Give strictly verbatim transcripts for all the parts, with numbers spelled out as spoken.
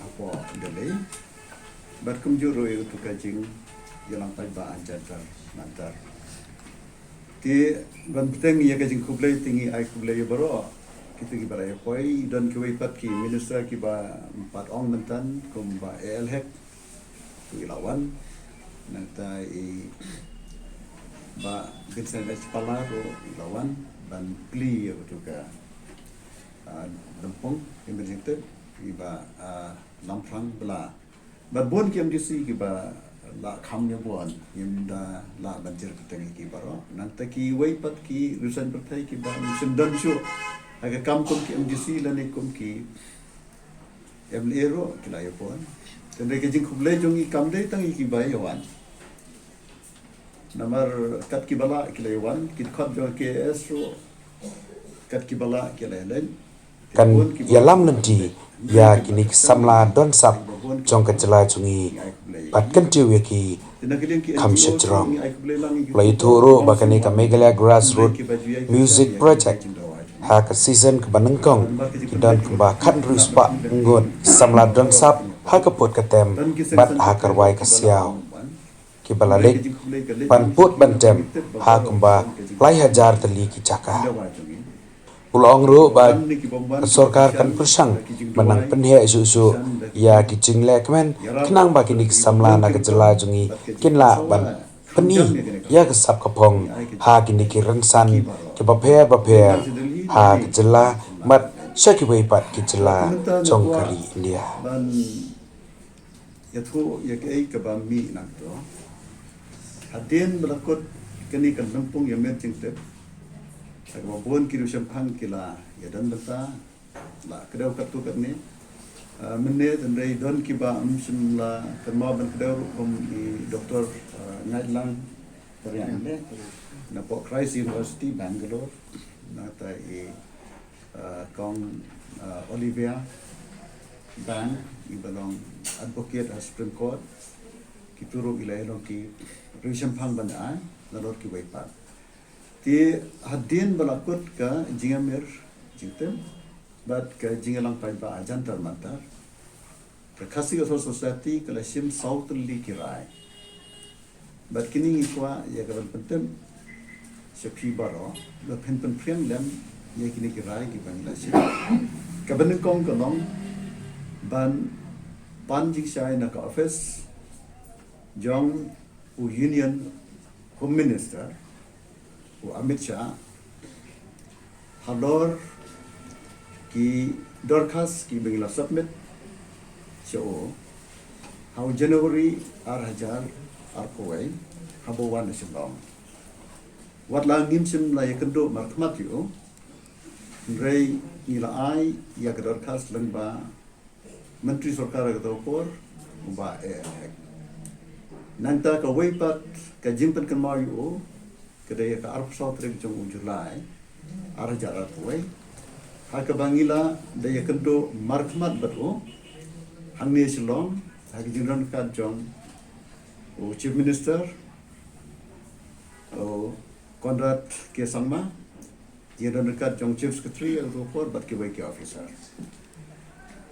hapoh Delhi. Bad kumjuh ruh ïa utu ka jingïalang paidbah ha jantar mantar. Te ban bteng ïa ka jingkhublei te ngi ai khublei ïa baroh kito kiba la ïa poi, don kiwei pat ki minister kiba ym pat ong mynta kum Bah A L Hek, ruh i la wan. Nangta i Bah Vincent H Pala ruh i la wan ban plie ïa utu ka, ah, lympung, i Bah Jingtip, i Bah, ah, Lamphrang Bla. Bad bun ki M D C kiba la kham ïa bun, ngim da lah ban jer bteng ïa ki baroh. Nangta kiwei pat ki riew saiñ pyrthei kiba ym shym don shuh ha ka kam kum ki M D C lane kum ki M L A ruh ki la ïa poi. Te hynrei ka jingkhublei jong ngi kam dei tang ïa kiba ïa wan. Namar kat kiba lah ki la ïa wan, ki dkhot jong K A S ruh kat kiba lah ki la ïa leit. Kan ïalam lynti ïa kine ki samla don sap jong ka jylla jong ngi bad kyntiew ïa ki kham shajrong. La ïathuh ruh ba kane ka Meghalaya Grassroot Music Project ha ka season kaba nyngkong ki don kumba khathynriew spah ngut samla don sap ha ka pud ka tem bad ha ka rwai ka siaw. Kiba la leit ban pud ban tem ha kumba lai hajar tylli ki jaka. U la ong ruh ba ka sorkar kan pyrshang ban nang pynheh shuh shuh ïa ki jinglehkmen khnang ba kine ki samla na ka jylla jong ngi kin lah ban pyni ïa ka sap ka phong ha kine ki rynsan kiba pher ba pher ha ka jylla bad sha kiwei pat ki jylla jong ka ri India. Ïathuh ïa kaei kaba mih nangto. Hadien ba la kut kane ka lympung ïa Miet Jingtip, ha kaba bun ki riew shemphang ki la ïa don bynta, la kdew katto katne. Ah, mynne hynrei don kiba ym shym la kynmaw ban kdew ruh kum i Doktor, ah, Ngaitlang Tariang, na poh Christ University Bangalore, nangta i ah, Kong, ah, Olivia Bang, iba long advocate ha Supreme Court, kito ruh ki la ïa long ki riew shemphang ban ai, nalor kiwei pat. Te hadien ba la kut ka jingïamir jingtim bad ka jingïalang paidbah ha Jantar Mantar, ka Khasi Authors' Society ka la shim saw tylli ki rai. Bad kine ngi kwah ïa ka ban pyntip sha phi baroh ba phin pynphriang lem ïa kine ki rai kiba ngi la shim. Kaba nyngkong ka long ban pan jingshai na ka office jong u Union Home Minister, u Amit Shah, halor ki dorkhas kiba ngi la submit sha u ha u January ar hajar arphew wei, haba u wan na Shillong. Wat la ngim shym la ïakynduh markhmat ïa u, hynrei ngi la ai ïa ka dorkhas lyngba Myntri Sorkar ha kato ka por, u Bah A L Hek. Nangta kawei pat ka jingpynkynmaw ïa u ka dei ha ka arphew saw tarik jong u July, ar hajar arphew wei, ha kaba ngi la dei ïakynduh markhmat bad u hangne Shillong ha ka jingdon ryngkat jong u Chief Minister, u Conrad K Sangma, jingdon ryngkat jong Chief Secretary ha kato ka por bad kiwei ki officer.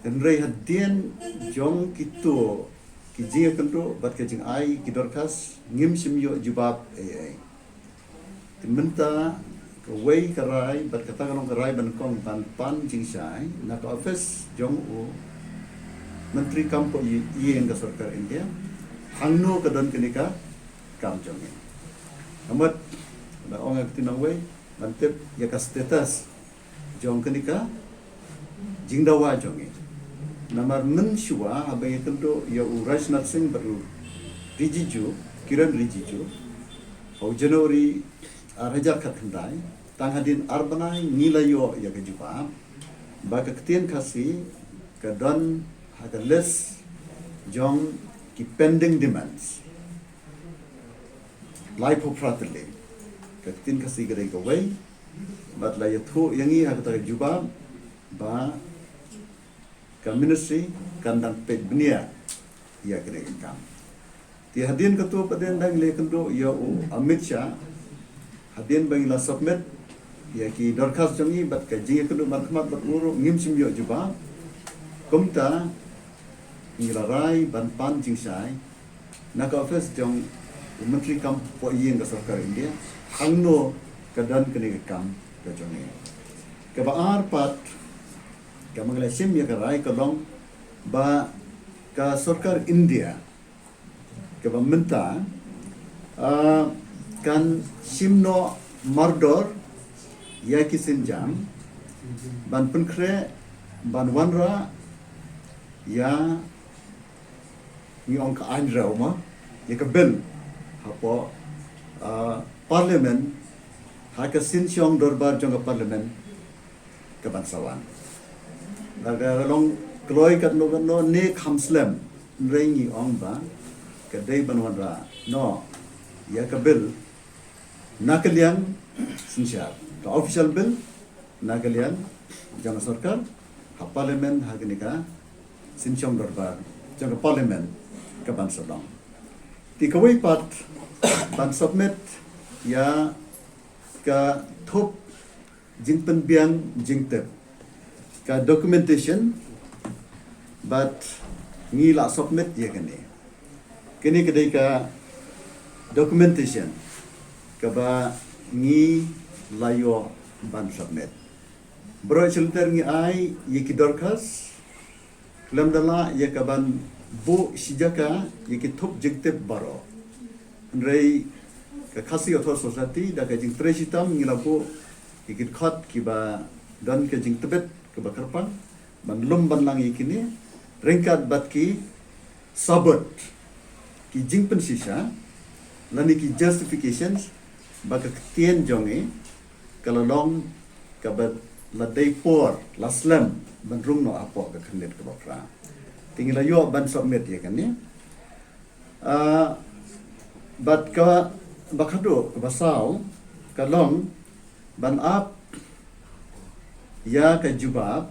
Hynrei hadien jong kito ki jingïakynduh bad ka jingai ki dorkhas, ngim shym ïoh jubab ei ei. Te mynta kawei ka rai bad kata ka long ka rai ba nyngkong ban pan jingshai na ka office jong u Myntri Kam Poh Ïing ka Sorkar India, hangno ka don kane ka kam jong ngi. Ka mut, la ong ha ka ktien nongwei, ban tip ïa ka status jong kane ka jingdawa jong ngi. Namar mynshuwa haba ngi ïakynduh ïa u Rajnath Singh bad u Rijiju, Kiren Rijiju, ha u January ar hajar khatkhyndai, tang hadien ar bnai ngi la ïoh ïa ka jubab ba ka ktien Khasi ka don ha ka list jong ki pending demands. Laiphew phra tylli. Ka ktien Khasi ka dei kawei, bad la ïathuh ïa ngi ha kata ka jubab ba ka ministry kan dang peit bniah ïa kane ka kam. Te hadien kato pat, hadien ba ngi la ïakynduh ïa u Amit Shah, hadien ba ngi la submit ïa ki dorkhas jong ngi bad ka jingïakynduh markhmat bad u ruh ngim shym ïoh jubab. Kumta ngi la rai ban pan jingshai na ka office jong u Myntri Kam Pohïing ka Sorkar India, hangno ka don kane ka kam ka jong ngi. Kaba ar pat, kaba ngi la shim ïa ka rai ka long ba ka Sorkar India kaba mynta, ah, kan shim noh mardor ïa ki sienjam ban pynkhreh, ban wanrah ïa, ngi ong ka aiñ rew ma, ïa ka bill hapoh, ah, Parliament, ha ka synshong dorbar jong ka Parliament ka ban sa wan. Lada ka long kloi katno katno ne kham slem, hynrei ngi ong ba ka dei ban wanrah noh ïa ka bill na ka liang synshar, ka official bill na ka liang jong ka sorkar, ha Parliament, ha kane ka synshong dorbar jong ka Parliament ka ban sa long. Te kawei pat, ban submit ïa ka thup jingpynbiang jingtip, ka documentation, bad ngi la submit ïa kane. Kane ka dei ka documentation kaba ngi la ïoh ban submit. Baroh shi lynter ngi ai ïa ki dorkhas, khlem da lah ïa ka ban buh shi jaka ïa ki thup jingtip baroh. Hynrei ka Khasi Authors' Society, da ka jingtrei shitom, ngi la buh ïa ki dkhot kiba don ka jingtbit kaba kyrpang ban lum ban lang ïa kine, ryngkat bad ki sabut, ki jingpynshisha lane ki justifications ba ka ktien jong ngi ka la long kaba la dei por, la slem ban rung noh hapoh ka khyrnit kaba phra. Te ngi la ïoh ban submit ïa kane. Ah, bad kaba khadduh, kaba saw, ka long ban ap ïa ka jubab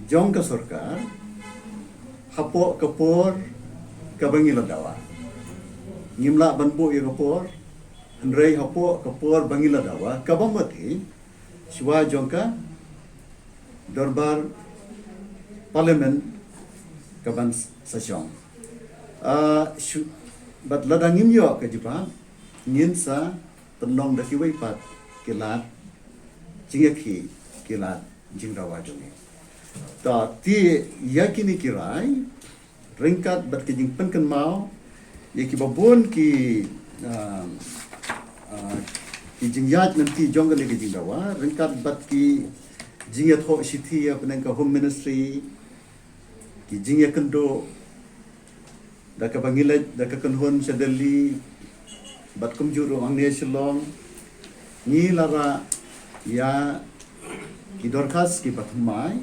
jong ka sorkar hapoh ka por kaba ngi la dawa. Ngim lah ban buh ïa ka por, hynrei hapoh ka por ba ngi la dawa, kaba mut hi shuwa jong ka dorbar Parliament ka ban sa shong. Ah, shu-, bad lada ngim ïoh ka jubab, ngin sa pynlong da kiwei pat ki lad jingïakhih, ki lad jingdawa jong ngi. Ta te ïa kine ki rai, ryngkat bad ki jingpynkynmaw ïa kiba bun ki, ah, ah, ki jingïaid lynti jong kane ka jingdawa, ryngkat bad ki jingïathoh shithi ïa pdeng ka Home Ministry, ki jingïakynduh da kaba ngi leit da ka kynhun sha Delhi, bad kumjuh ruh hangne Shillong, ngi la rah ïa ki dorkhas kiba thymmai,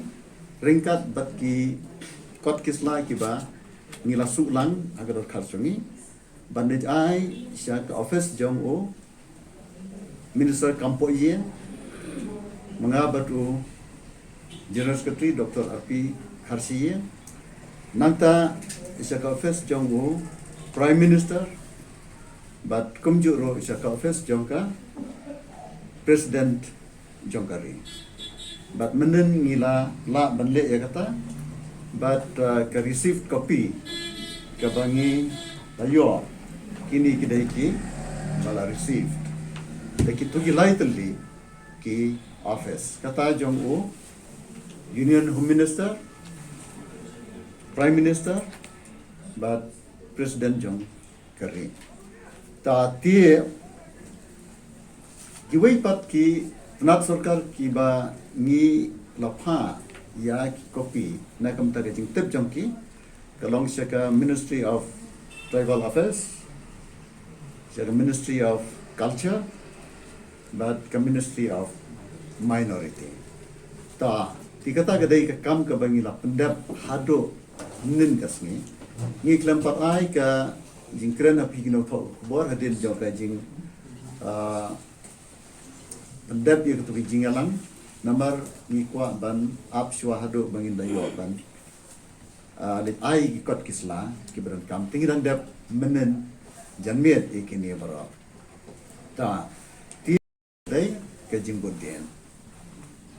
ryngkat bad ki kot ki sla kiba ngi la shu lang ha ka dorkhas jong ngi, ban leit ai sha ka office jong u Minister Kam Pohïing, mynta bad u General Secretary Doctor R P Kharshiing, nangta sha ka office jong u Prime Minister, bad kumjuh ruh sha ka office jong ka President jong ka ri. Bad mynnin ngi la lah ban leh ïa kata, bad, uh, ka received copy kaba ngi la ïoh, kine ki dei kiba la received da kito ki lai tylli ki office, kata jong u Union Home Minister, Prime Minister, bad President jong ka ri. Ta te kiwei pat ki tnat sorkar kiba ngi la phah ïa ki copy na ka bynta ka jingtip jong ki, ka long sha ka Ministry of Tribal Affairs, sha ka Ministry of Culture, bad ka Ministry of Minority. Ta te kata ka dei ka kam kaba ngi la pyndep haduh mynnin ka sngi. Ngi khlem pat ai ka jingkren ha phi ki nongthoh khubor hadien jong ka jing, ah, pyndep ïa kito ki jingïalang, namar ngi kwah ban ap shuwa haduh ba ngin da ïoh ban, ah, leit ai ki kot ki sla kiba donkam. Te ngi dang dep mynnin janmiet ïa kine baroh. Ta te dei ka jingbud dien.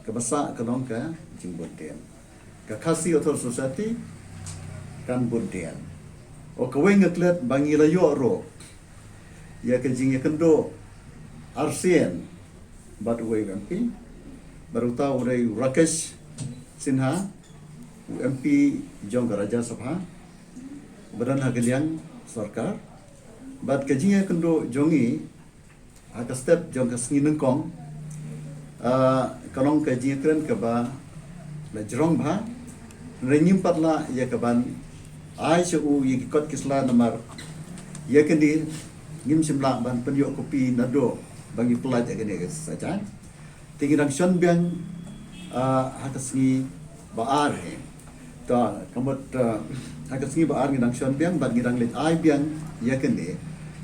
Kaba sah ka long ka jingbud dien. Ka Khasi Authors' Society kan bud dien. O kawei nga klet ba ngi la ïoh ruh ïa ka jingïakynduh arsien bad uwei u M P, bad uta u dei u Rakesh Sinha, u M P jong ka Rajya Sabha, ba don ha ka liang sorkar, bad ka jingïakynduh jong ngi ha ka step jong ka sngi nyngkong, ah, ka long ka jingkren kaba la jrong bha. Hynrei ngim pat lah ïa ka ban ai sha u ïa ki kot ki sla namar ïa kane ngim shym lah ban pynïoh kopi naduh ba ngi pynlait ïa kane ka sajan. Te ngi dang shon biang, ah, ha ka sngi ba ar hi. Ta, ka mut, ah, ha ka sngi ba ar ngi dang shon biang, bad ngi dang leit ai biang ïa kane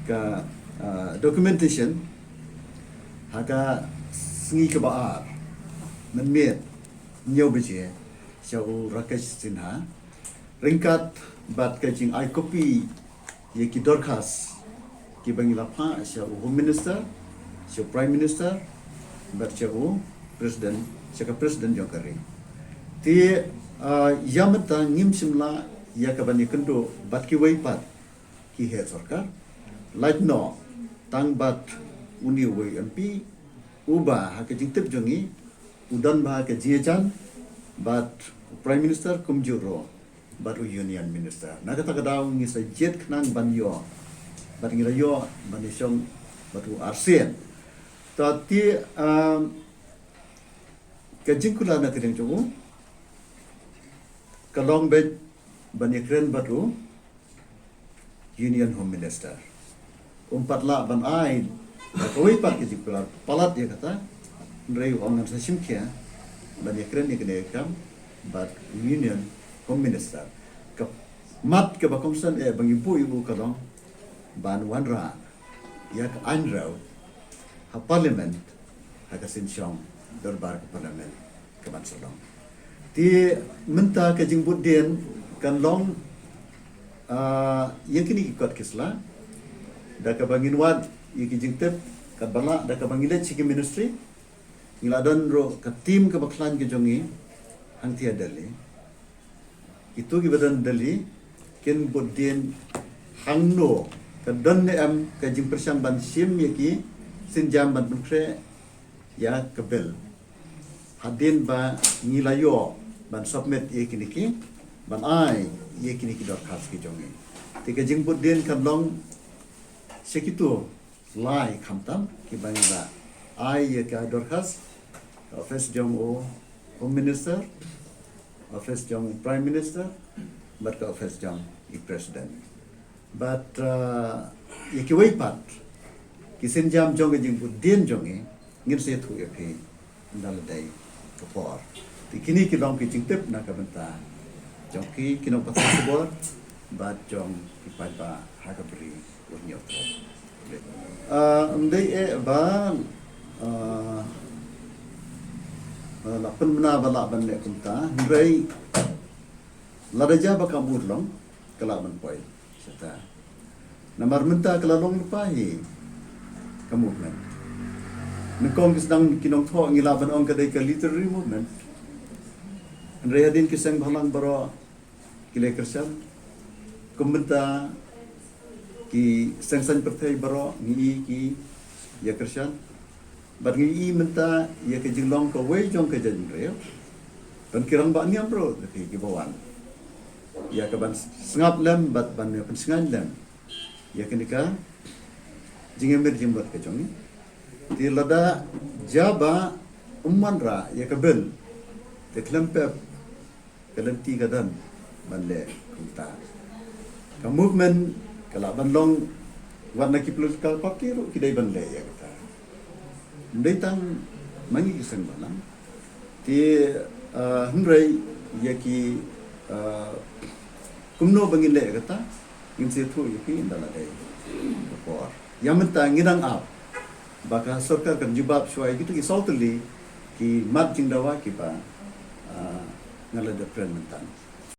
ka, ah, documentation ha ka sngi kaba ar mynmiet hynñiew baje sha u Rakesh Sinha. Ryngkat bad ka jingai kopi ïa ki dorkhas kiba ngi la phah sha u Home Minister, sha u Prime Minister, bad sha u President, sha ka President jong ka ri. Te, ah, ïa mynta ngim shym lah ïa ka ban ïakynduh bad kiwei pat ki heh sorkar. Lait noh tang bad une uwei u M P uba ha ka jingtip jong ngi u don bha ka jingïajan bad u Prime Minister kumjuh ruh bad u Union Minister. Na kata ka daw ngi sa jied khnang ban ïoh, bad ngi la ïoh ban ïashong bad u arsien. Ta te, um, ka jingkular na ka liang jong u ka long beit ban ïakren bad u Union Home Minister. Um pat lah ban ai da kawei pat ka jingkular palat ïa kata, hynrei u ong ngan sa shim khia ban ïakren ïa kane ka kam bad Union Home Minister. Ka mat kaba kongsan eh ba ngi buh ïa u ka long ban wanrah ïa ka aiñ rew ha Parliament, ha ka synshong dorbar ka Parliament ka ban sa long. Te mynta ka jingbud dien kan long, ah, ïa kine ki kot ki sla da kaba ngin wad ïa ki jingtip katba lah da kaba ngi leit sha ki ministry. Ngi la don ruh ka team kaba khlaiñ ka jong ngi hangtei ha Delhi. Kito kiba don Delhi kin bud dien hangno ka don ne em ka jingpyrshang ban shim ïa ki sienjam ban pynkhreh ïa ka bill hadien ba ngi la ïoh ban submit ïa kine ki, ban ai ïa kine ki dorkhas ki jong ngi. Te ka jingbud dien kan long sha kito lai khamtam kiba ngi la ai ïa ka dorkhas, ka office jong u Home Minister, office jong u Prime Minister, bad ka office jong i President. Bad, uh, ïa kiwei pat ki sienjam jong ka jingbud dien jong ngi ngin sa ïathuh ïa phi ynda la dei ka por. Te kine ki long ki jingtip na ka bynta jong ki, ki nongpathai khubor bad jong ki paidbah ha ka Bri u Hynñiewtrep. Ah, ym dei eh ba, ah, ah, la pynbna ba lah ban leh kumta, hynrei lada jia ba kam urlong ka lah ban poi shata. Namar mynta ka la long lypa hi ka movement. Nyngkong ki sdang ki nongthoh ngi lah ban ong ka dei ka literary movement. Hynrei hadien ki seng bhalang baroh ki la ïakyrshan. Kum mynta ki seng saiñ pyrthei baroh ngi i ki ïakyrshan. Bad ngi i mynta ïa ka jinglong kawei jong ka jaitbynriew. Don ki rangbah niam ruh da phi kiba wan ïa ka ban sngap lem bad ban ïa pynshngaiñ lem ïa kane ka jingïamir jingmut ka jong ngi. Te lada jia ba ym wanrah ïa ka bill, te khlem pep ka lynti ka don ban leh kumta. Ka movement ka lah ban long wat na ki political party ruh ki dei ban leh ïa kata. Ym dei tang ma ngi ki seng bhalang. Te, ah, hynrei ïa ki, ah, kumno ba ngin leh ïa kata ngin sa ïathuh ïa phi ynda la dei ka por. Ïa mynta ngi dang ap ba ka sorkar kan jubab shuwa ïa kito ki saw tylli ki mat jingdawa kiba, ah, nga la dep kren mynta.